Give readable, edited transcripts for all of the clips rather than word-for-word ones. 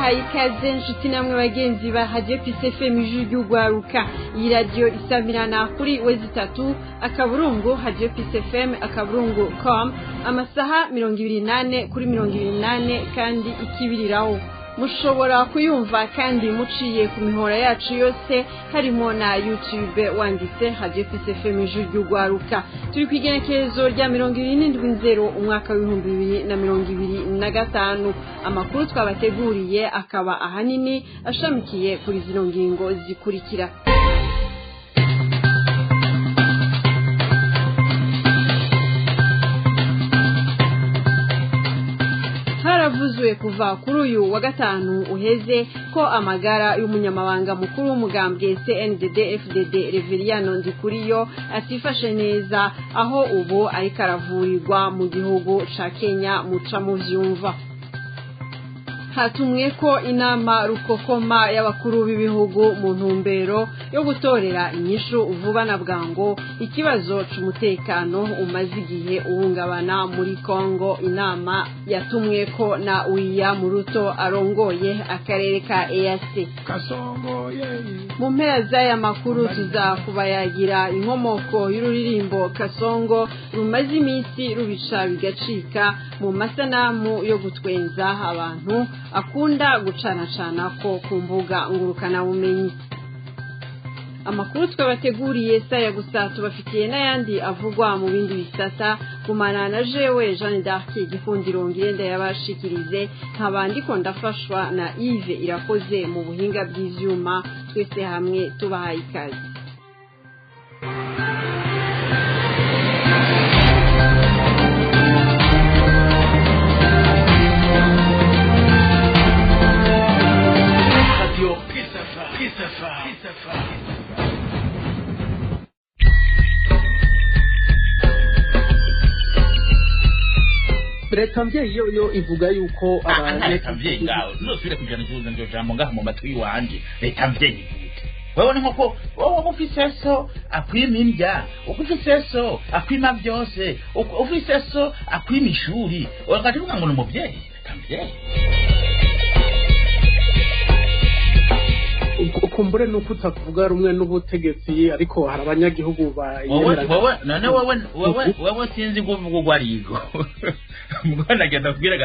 Ndabahaye ikaze nshuti namwe bagenzi ba Radio Peace FM, ijwi ry'ugwaruka. Iyi radio isamirana kuri www.radiopeacefm.com amasaha 24/24 kandi ikibiriraho. Mushobora kuyumva kandi muciye ku mihora yacu yose, harimo na YouTube, wanditse Radio Peace FM ijwi ry'ugwaruka. Turi ku igenekerezo rya 27 nzero umwaka w'2025. Amakuru twabateguriye akaba ahanini ashamikiye kuri zino ngingo zikurikira: Haravuzwe kuva kuri uyu wa gatanu uheze ko amagara y'umunyamabanga mukuru w'umugambwe CNDD FDD Reveriyano Ndikuriyo atifashe neza, aho ubu ariko aravurirwa mu gihugu ca Kenya. Muca mu vyumva. Hatumwe ko inama rukokoma y'abakuru b'ibihugu mu ntumbero yo gutorera inyishu vuba na bwango ikibazo c'umutekano umaze igihe uhungabana muri Kongo. Inama yatumwe ko na William Ruto arongoye akarere ka EAC. Mu mpera z'aya makuru tuzakubayagira inkomoko y'ururirimbo Kasongo rumaze iminsi rubica bigacika mu masanamu yo gutwenza abantu akunda gucanacana ko ku mbuga ngurukanabumenyi. Amakuru twabateguriye saya gusa, tubafitiye n'ayandi avugwa mu bindi bisata. Gumana na jewe Jeanne d'Arc Igikundiro, ngirenda yabashikirize, nkaba ndiko ndafashwa na Yves Irakoze mu buhinga bw'ivyuma. Twese hamwe tubahaye ikaze. Radio Peace FM. Peace FM. Peace FM. Leta mvyeyi yo ivuga yuko Aba leta mvyeyi ngawe ntuzosubire kujana ikibuza iryo jambo ngaha mu matwi wanje. Leta mvyeyi gute? Wewe ni nkoko wowe ufise so akwima indya, ufise so akwima byose, ufise so akwima ishuri, urakaje uvuga ngo ni umuvyeyi? Leta mvyeyi. Kumbure nuko utavuga rumwe n'ubutegetsi, ariko hari abanyagihugu wowe wowe none wowe sinzi kuvuga uko ariko mugana agenda kubwira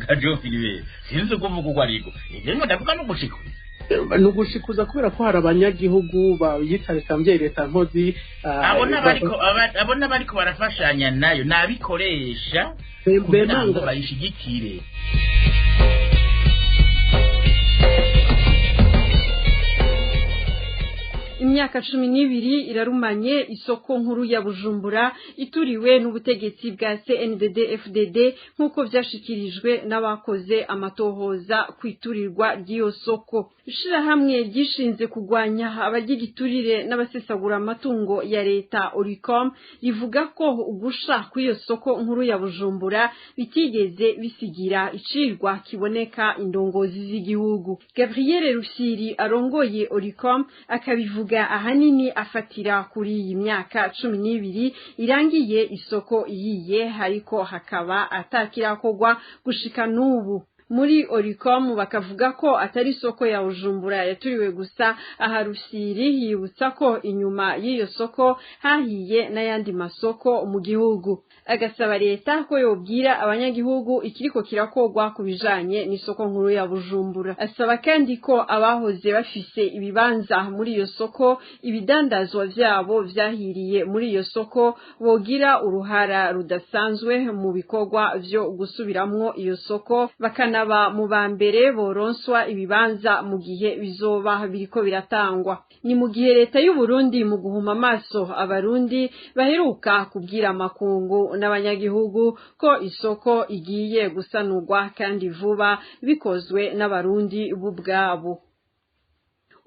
gajo Filibe, sinzi kuvuga uko ariko ivyo ndimo ndavuga no gushikuza. Ni ugushikuza kubera ko hari abanyagihugu bayita leta mvyeyi, leta nkozi. Abo n'abariko barafashanya nayo nabikoresha kugira ngo bayishigikire. Imyaka 12 irarumanye isoko nkuru ya Bujumbura ituriwe n'ubutegetsi bwa CNDD FDD, nk'uko vyashikirijwe n'abakoze amatohoza kwiturirwa ry'iyo soko. Ishirahamwe ryishinze kugwanya abagigiturire n'abasesagura amatungo ya leta Oricom rivuga ko ugusha kw'iyo soko nkuru ya Bujumbura bitigeze bisigira icirwa kiboneka indongozi z'igihugu. Gabriel Rusiri arongoye Oricom akabivuga ahanini afatira kuri iyi myaka 12 irangiye isoko iyiye, ariko hakaba atakirakorwa gushika n'ubu. Muri Oricom bakavuga ko atari isoko ya Bujumbura yaturiwe gusa. Aha Rusiri yibutsa ko inyuma y'iyo soko hahiye n'ayandi masoko mu gihugu, agasaba leta ko yobwira abanyagihugu ikiriko kirakogwa ku bijanye n'isoko nkuru ya Bujumbura. Asaba kandi ko abahoze bafise ibibanza muri iyo soko, ibidandazwa vyabo vyahiriye muri iyo soko, bogira uruhara rudasanzwe mu bikorwa vyo gusubiramwo iyo soko, bakana mu ba mbere boronswa ibibanza mu gihe bizoba biriko biratangwa. Ni mu gihe leta y'u Burundi mu guhuma amaso abarundi baheruka kubwira amakungu n'abanyagihugu ko isoko igiye gusanurwa kandi vuba, bikozwe n'abarundi b'ubwabo.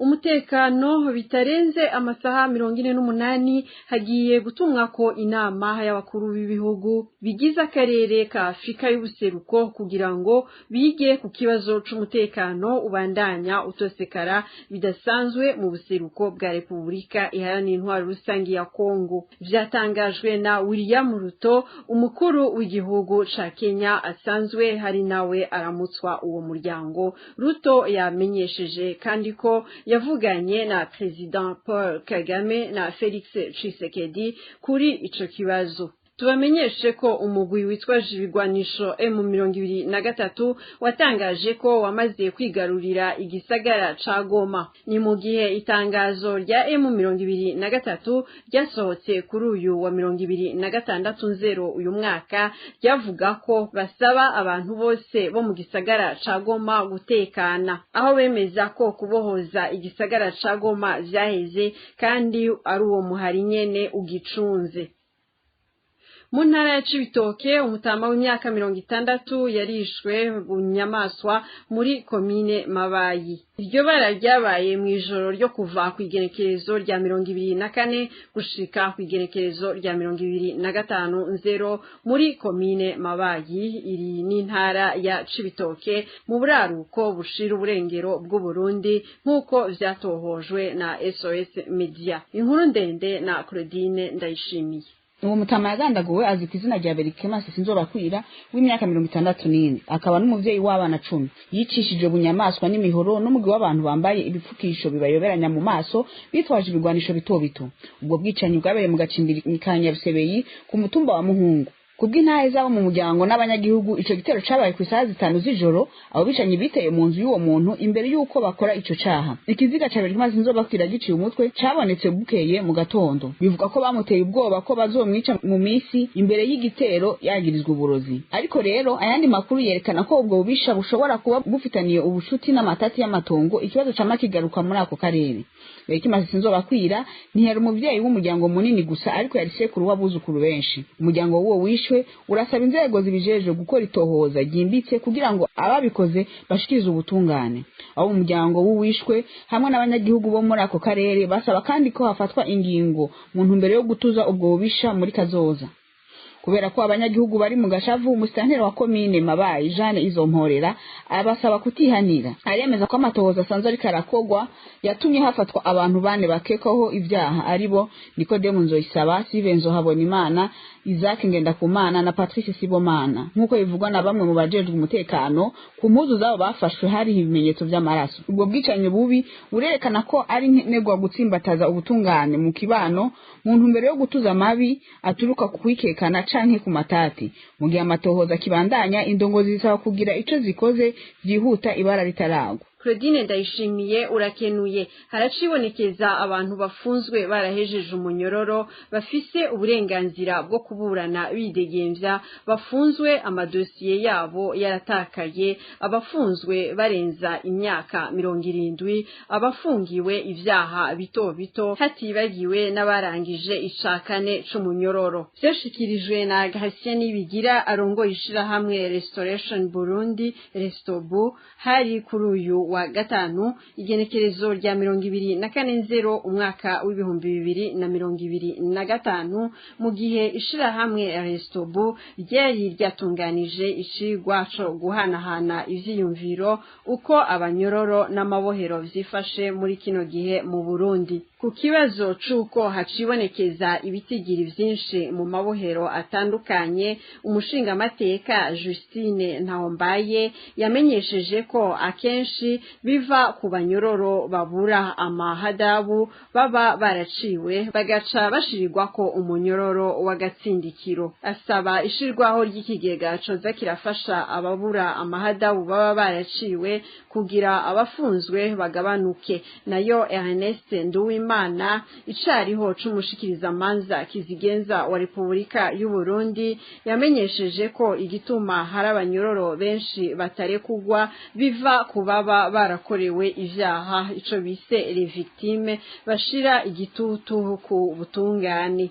Umutekano bitarenze amasaha 48 hagiye gutumwa ko inama y'abakuru b'ibihugu bigize akarere ka Afrika y'ubuseruko kugira ngo bige ku kibazo c'umutekano ubandanya utosekara bidasanzwe mu buseruko bwa Repubulika Iharanira Intwaro Rusangi ya Kongo. Vyatangajwe na William Ruto, umukuru w'igihugu ca Kenya asanzwe hari nawe aramutswa uwo muryango. Ruto yamenyesheje kandi ko yavuganye na President Paul Kagame na Felix Tshisekedi kuri ico kibazo. Tubamenyeshe ko umugwi witwaje ibigwanisho M23 watangaje ko wamaze kwigarurira igisagara ca Goma. Ni mu gihe itangazo rya M23 ryasohotse kuri uyu wa 26 nzero uyu mwaka ryavuga ko basaba abantu bose bo mu gisagara ca Goma gutekana, aho bemeza ko kubohoza igisagara ca Goma vyaheze kandi ari uwo muhari nyene ugicunze. Mu ntara ya Cibitoke, umutama w'imyaka 60 yarishwe bunyamaswa muri komine Mabayi. Iryo bara ryabaye mu ijoro ryo kuva ku igenekerezo rya 24 gushika ku igenekerezo rya 25 nzero muri komine Mabayi, iri n'intara ya Cibitoke mu buraruko bushira uburengero bw'u Burundi, nk'uko vyatohojwe na SOS Media. Inkuru ndende na Claudine Ndayishimiye. Uwo mutama yagandaguwe azi ku izina rya Berikemasi Sinzobakwira w'imyaka 64, akaba n'umuvyeyi w'abana 10. Yicishije bunyamaswa n'imihoro n'umugwi w'abantu bambaye ibipfukisho bibayoberanya mu maso bitwaje ibigwanisho bito bito. Ubwo bwicanyi bwabereye mu gacimbiri ka Nyarusebeyi ku mutumba wa Muhungu. Kubw'intahe zabo mu muryango n'abanyagihugu, ico gitero cabaye ku isaha 5 z'ijoro. Abo bicanyi biteye mu nzu y'uwo muntu imbere y'uko bakora ico caha. Ikiziga ca Berikemasi Sinzobakwira giciye umutwe cabonetse bukeye mu gatondo. Bivuga ko bamuteye ubwoba ko bazomwica mu misi imbere y'igitero yagirizwa uburozi. Ariko rero ayandi makuru yerekana ko ubwo bubisha bushobora kuba bufitaniye ubushuti n'amatati y'amatongo, ikibazo cama kigaruka muri ako karere. Berikemasi Sinzobakwira ntiyari umuvyeyi w'umuryango munini gusa, ariko yari sekuru w'abuzukuru benshi. Umuryango w'uwo wishwe urasaba inzego zibijejwe gukora itohoza ryimbitse kugira ngo ababikoze bashikirize ubutungane. Abo umuryango w'uwishwe hamwe n'abanyagihugu bo muri ako karere basaba kandi ko hafatwa ingingo mu ntumbero yo gutuza ubwo bubisha muri kazoza. Kubera ko abanyagihugu bari mu gashavu, umusitanteri wa komine Mabayi Jeanne Izomporera abasaba kutihanira. Aremeza ko amatohoza asanzwe ariko arakogwa yatumye hafatwa abantu bane bakekwaho ivyaha, aribo Nikodemu Nzoyisaba, Steven Nzohabonimana, Isaac Ngendakumana na Patrice Sibomana. Nk'uko bivugwa na bamwe mu bajejwe umutekano, ku mpuzu zabo bafashwe hari ibimenyetso vy'amaraso. Ubwo bwicanyi bubi burerekana ko ari nkenerwa gutsimbataza ubutungane mu kibano mu ntumbero yo gutuza amabi aturuka ku kwikekana canke ku matati. Mu gihe amatohoza kibandanya, indongozi zisaba kugira ico zikoze vyihuta ibara ritaragwa. Claudine Ndayishimiye urakenuye. Haracibonekeza abantu bafunzwe barahejeje umunyororo bafise uburenganzira bwo kuburana bidegemvya, bafunzwe amadosiye yabo yaratakaye, abafunzwe barenza imyaka 70, abafungiwe ivyaha bito bito, hatibagiwe n'abarangije icakane c'umunyororo. Vyashikirijwe na Gratien Nibigira arongoye ishirahamwe Restoration Burundi Restobu, hari kuri uyu wa gatanu igenekerezo rya 24 nzero umwaka w'2025, mu gihe ishirahamwe Restobu ryari ryatunganije icigwa co guhanahana ivyiyumviro uko abanyororo n'amabohero vyifashe muri kino gihe mu Burundi. Ku kibazo c'uko hacibonekeza ibitigiri vyinshi mu mabohero atandukanye, umushingamateka Justine Ntahombaye yamenyesheje ko akenshi biva ku banyororo babura amahadabu baba baraciwe bagaca bashirirwako umunyororo w'agatsindikiro. Asaba ishirwaho ry'ikigega coza kirafasha ababura amahadabu baba baraciwe kugira abafunzwe bagabanuke. Nayo Ernest Nduwimana, icariho c'umushikirizamanza kizigenza wa Repubulika y'u Burundi, yamenyesheje ko igituma hari abanyororo benshi batarekugwa biva ku baba barakorewe ivyaha, ico bise les victimes, bashira igitutu ku butungane.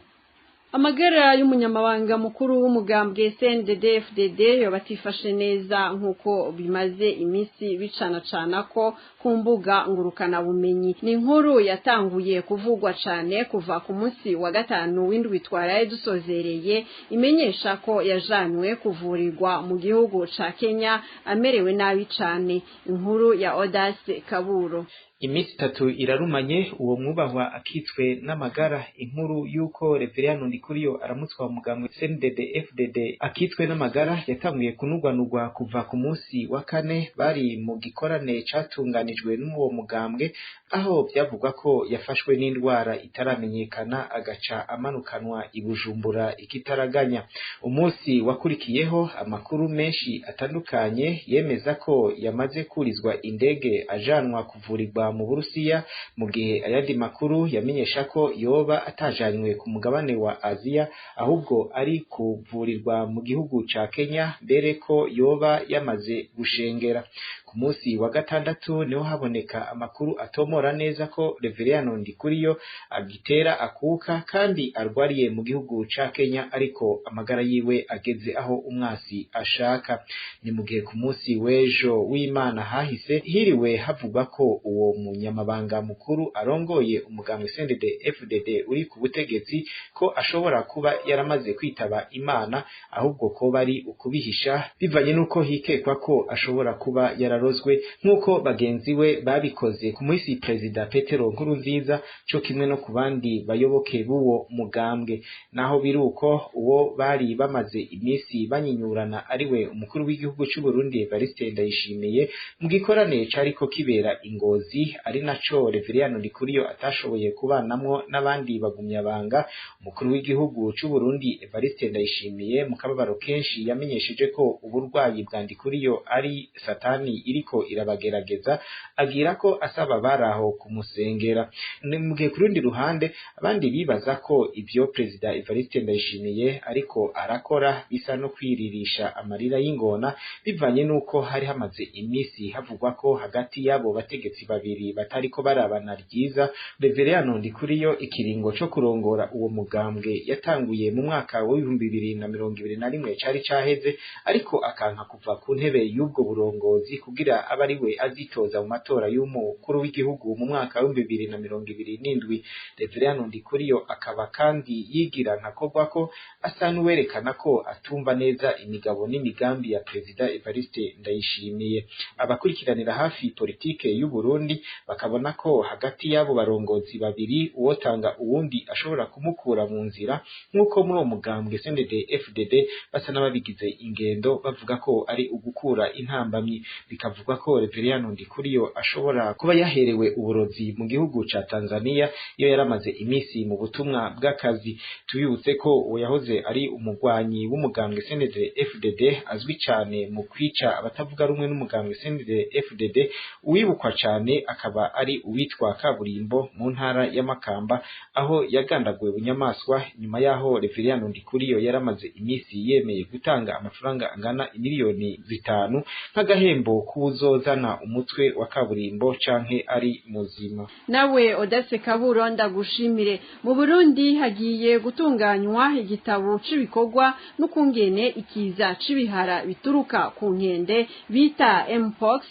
Amagara y'umunyamabanga mukuru w'umugambwe CNDD-FDD yobatifashe neza nkuko bimaze iminsi bicanacana ko ku mbuga ngurukana bumenyi. Ni inkuru yatanguye kuvugwa cane kuva ku munsi wa gatanu w'indwi twaraye dusozereye, imenyesha ko yajanywe kuvurirwa mu gihugu ca Kenya amerewe nabi cane. Inkuru ya Audace Kaburo. Iminsi itatu irarumanye uwo mwubahwa akitswe n'amagara. Inkuru y'uko Reveriyano Ndikuriyo aramutswa mugambwe CNDD FDD akitswe n'amagara yatanguye kunugwanugwa kuva ku munsi wa kane bari mu gikorane catunganijwe n'uwo mugambwe, aho byavugwa ko yafashwe n'indwara itaramenyekana agaca amanukanwa i Bujumbura ikitaraganya. Umunsi wakurikiyeho amakuru menshi atandukanye yemeza ko yamaze kurizwa indege ajanwa kuvurirwa mu Burusiya, mu gihe ayandi makuru yamenyesha ko yoba atajanywe ku mugabane wa Aziya ahubwo ari kuvurirwa mu gihugu ca Kenya, mbere ko yoba yamaze gushengera. Ku munsi wa gatandatu niho haboneka amakuru atomora neza ko Reveriyano Ndikuriyo agitera akuka kandi arwariye mu gihugu ca Kenya, ariko amagara yiwe ageze aho umwasi ashaka. Ni mu gihe ku munsi w'ejo w'Imana hahise hiriwe havugwa ko uwo munyamabanga mukuru arongoye umugambwe CNDD FDD uri ku butegetsi ko ashobora kuba yaramaze kwitaba Imana, ahubwo ko bari ukubihisha bivanye nuko hikekwa ko ashobora kuba yararozwe nk'uko bagenzi we babikoze ku munsi Perezida Petero Nkurunziza co kimwe no ku bandi bayoboke b'uwo mugambwe. Naho biruko uwo bari bamaze iminsi banyinyurana ariwe umukuru w'igihugu c'u Burundi Evariste Ndayishimiye, mu gikorane cariko kibera Ingozi, ari naco Reveriyano Ndikuriyo atashoboye kubanamwo n'abandi bagumyabanga. Umukuru w'igihugu c'u Burundi Evariste Ndayishimiye mu kababaro kenshi yamenyesheje ko uburwayi bwa Ndikuriyo ari satani iriko irabagerageza, agira ko asaba baraho kumusengera. Ni mu gihe ku rundi ruhande abandi bibaza ko ivyo Perezida Evariste Ndayishimiye ariko arakora bisa no kwiririsha amarira y'ingona, bivanye nuko hari hamaze iminsi havugwa ko hagati y'abo bategetsi babiri batariko barabana ryiza. Reveriyano Ndikuriyo ikiringo co kurongora uwo mugambwe yatanguye mu mwaka wa 2021 cari caheze, ariko akanka kuva ku ntebe y'ubwo burongozi kugira abe ariwe azitoza mu matora y'umukuru w'igihugu mu mwaka wa 2027. Reveriyano Ndikuriyo akaba kandi yigira ntakogwa ko asa n'uwerekana ko atumva neza imigabo n'imigambi ya Perezida Evariste Ndayishimiye. Abakurikiranira hafi politike y'u Burundi bakabona ko hagati y'abo barongozi babiri uwotanga uwundi ashobora kumukura mu nzira, nk'uko muri uwo mugambwe CNDD FDD basa n'ababigize ingendo bavuga ko ari ugukura intambamyi. Bikavugwa ko Reveriyano Ndikuriyo ashobora kuba yaherewe uburozi mu gihugu ca Tanzania iyo yaramaze iminsi mu butumwa bw'akazi. Tubibutse ko uwo yahoze ari umugwanyi w'umugambwe CNDD FDD azwi cane mu kwica abatavuga rumwe n'umugambwe CNDD FDD, uwibukwa cane akaba ari uwitwa Kaburimbo mu ntara ya Makamba, aho yagandaguwe bunyamaswa nyuma yaho Reveriyano Ndikuriyo yaramaze iminsi yemeye gutanga amafaranga angana imiliyoni 5 nk'agahembo k'uzozana umutwe wa Kaburimbo canke ari muzima. Nawe Audace Kaburo ndagushimire. Mu Burundi hagiye gutunganywa igitabo c'ibikorwa n'ukungene ikiza c'ibihara bituruka ku nkende bita Mpox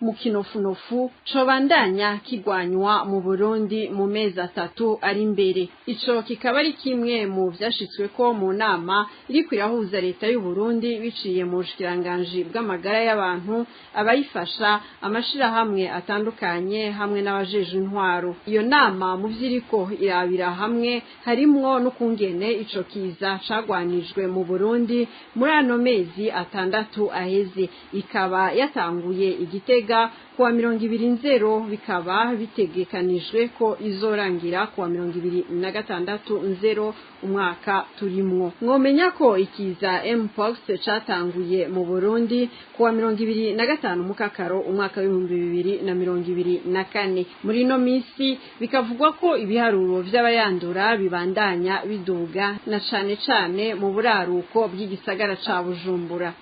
mu kinofunofu cobandanya kigwanywa mu Burundi mu mezi 3 ari imbere. Ico kikaba ari kimwe mu vyashitsweko mu nama iriko irahuza leta y'u Burundi biciye mu bushikiranganji bw'amagara y'abantu, abayifasha, amashirahamwe atandukanye hamwe n'abajeje intwaro. Iyo nama mu vyiriko irabira hamwe harimwo n'ukungene ico kiza cagwanijwe mu Burundi muri ano mezi 6 aheze, ikaba yatanguye Igitega kuwa 20 bikaba bitegekanijwe ko izorangira kuwa 26 umwaka turimwo. Mwomenya ko ikiza Mpox catanguye mu Burundi kuwa 25 mukakaro umwaka wa 2024. Muri no misi bikavugwa ko ibiharuro vy'abayandura bibandanya biduga na cane cane mu buraruko bw'igisagara ca Bujumbura.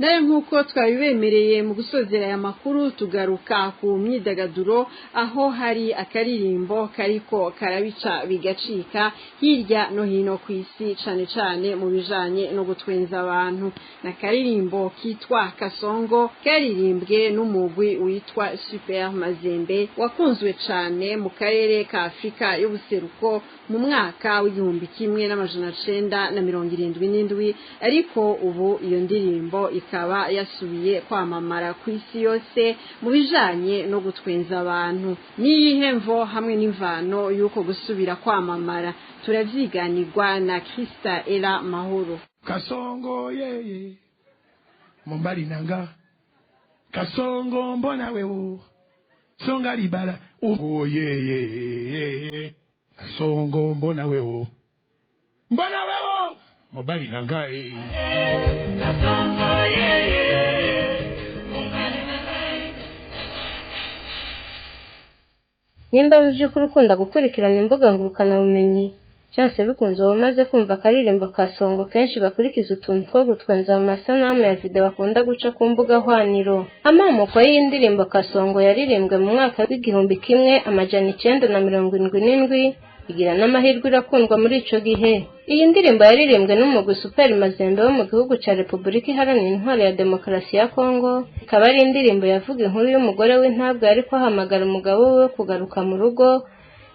Nayo nkuko twabibemereye mu gusozera aya makuru, tugaruka ku myidagaduro aho hari akaririmbo kariko karabica bigacika hirya no hino ku isi, cane cane mu bijanye no gutwenza abantu. Na karirimbo kitwa Kasongo karirimbwe n'umugwi witwa Super Mazembe wakunzwe cane mu karere ka Afrika y'ubuseruko mu mwaka w'1977, ariko ubu iyo ndirimbo ikaba yasubiye kwamamara ku isi yose mu bijanye no gutwenza abantu. Niyihe mvo hamwe n'imvano y'uko gusubira kwamamara? Turavyiganirwa na Krista Ela Mahoro. Kasongo yeye mombali nanga Kasongo mbona wewe songa libala oh yeye Kasongo mbona wewe mbona wewe mobali nanga Kasongo yeye. Nimba mu by'ukuri ukunda gukurikirana imbuga ngurukanabumenyi, byanse bikunze uba umaze kumva akaririmbo Kasongo kenshi bakurikiza utuntu two gutwenza mu masanamu ya video bakunda guca ku mbuga hwaniro. Amamoko y'iyi ndirimbo Kasongo yaririmbwe mu mwaka w'1977, igira n'amahirwe irakundwa muri ico gihe. Iyi ndirimbo yaririmbwe n'umugwi Super Mazembe wo mu gihugu ca Republika Iharanira Intwaro ya Demokarasi ya Kongo, ikaba ari indirimbo yavuga inkuru y'umugore w'intabwa yariko ahamagara umugabo we kugaruka mu rugo.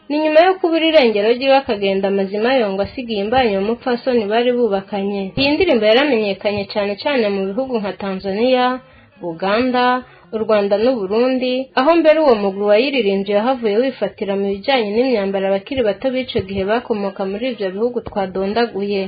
Ni nyuma yo kubura irengero ryiwe akagenda amazima yongo asigiye imbanyi umupfasoni bari bubakanye. Iyi ndirimbo yaramenyekanye cane cane mu bihugu nka Tanzania, Uganda, u Rwanda n'u Burundi, aho mbere uwo mugwi wayiririmbye yahavuye wifatira mu bijanye n'imyambaro abakiri bato b'ico gihe bakomoka muri ivyo bihugu twadondaguye.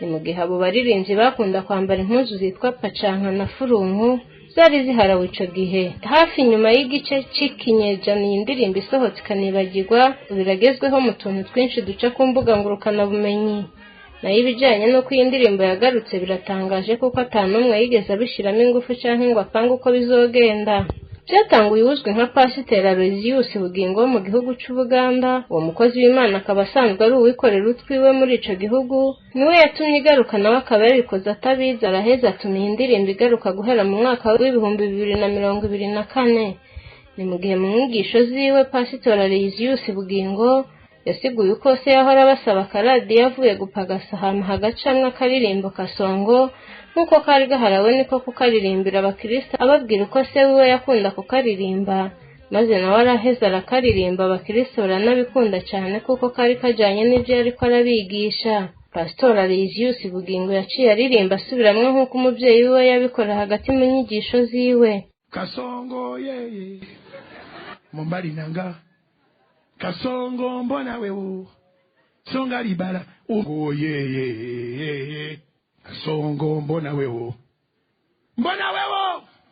Ni mu gihe abo baririmbyi bakunda kwambara impuzu zitwa pacanka na furunku zari ziharawe ico gihe. Hafi nyuma y'igice c'ikinyejana iyi ndirimbo isohotse ikanibagirwa, biragezweho mu tuntu twinshi duca ku mbuga ngurukanabumenyi. Nayo ibijanye n'uko iyi ndirimbo yagarutse biratangaje kuko atanumwe yigeze abishiramo ingufu canke ngo apange uko bizogenda. Byatanguye uzwi nka Pasiteri Aloysius Bugingo wo mu gihugu c'Ubuganda. Uwo mukozi w'Imana akaba asanzwe ari uwikorera utwiwe muri ico gihugu, niwe yatumye igaruka, nawe akaba yabikoze atabizi, araheza atuma iyi ndirimbo igaruka guhera mu mwaka w'2024. Ni mu gihe mu nyigisho ziwe Pasiteri Aloysius Bugingo yasiguye uko se yahora abasaba akaradiyo avuye gupagasa ahantu hagacamwo akaririmbo Kasongo nk'uko kari gaharawe niko kukaririmbira abakristo, ababwira uko se wiwe yakunda kukaririmba, maze nawe araheza arakaririmba, abakristo baranabikunda cyane kuko kari kajanye n'ivyo yariko arabigisha. Pastor Aloysius Bugingo yaciye aririmba asubiramwo nk'uko umuvyeyi wiwe yabikora hagati mu nyigisho ziwe. Kasongo yeye mombali nanga Kasongo mbona wewe songa libala oh yeye Kasongo mbona wewe mbona wewe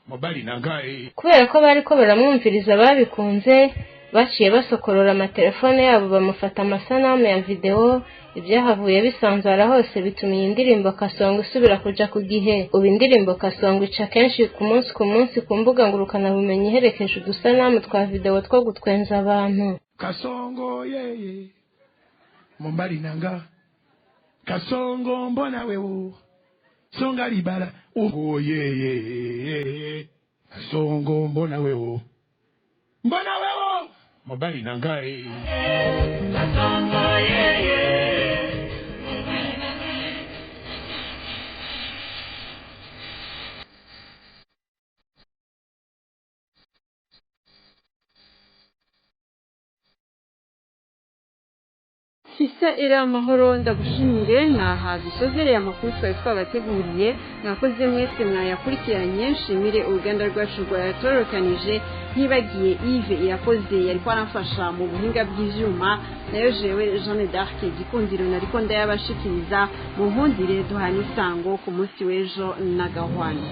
mobali nangaye. Kubera ko bariko baramwumviriza babikunze, baciye basokorora amatelefone yabo bamufata amasanamu ya video. Ibyahavuye bisanzara hose bituma iyi ndirimbo Kasongo isubira kuja ku gihe. Ubu indirimbo Kasongo ica kenshi ku munsi ku mbuga ngurukanabumenyi iherekeje udusanamu twa video two gutwenza abantu. Kasongo yeye mombali nanga Kasongo mbona wewe songa libala oh yeye Kasongo mbona wewe mbona wewe mobali nangaye Kasongo yeye. Sisa era amahoro, ndagushimire. Naha dusozereye amakuru twari twabateguriye, mwakoze mwese mwayakurikiranye. Nshimire uruganda rwacu rwayatorokanije, ntibagiye Yves Irakoze yariko aramfasha mu buhinga bw'ivyuma, nayo jewe Jeanne d'Arc Gikundiro nariko ndayabashikiriza. Mu nkundire duhana isango ku munsi w'ejo na gahwana.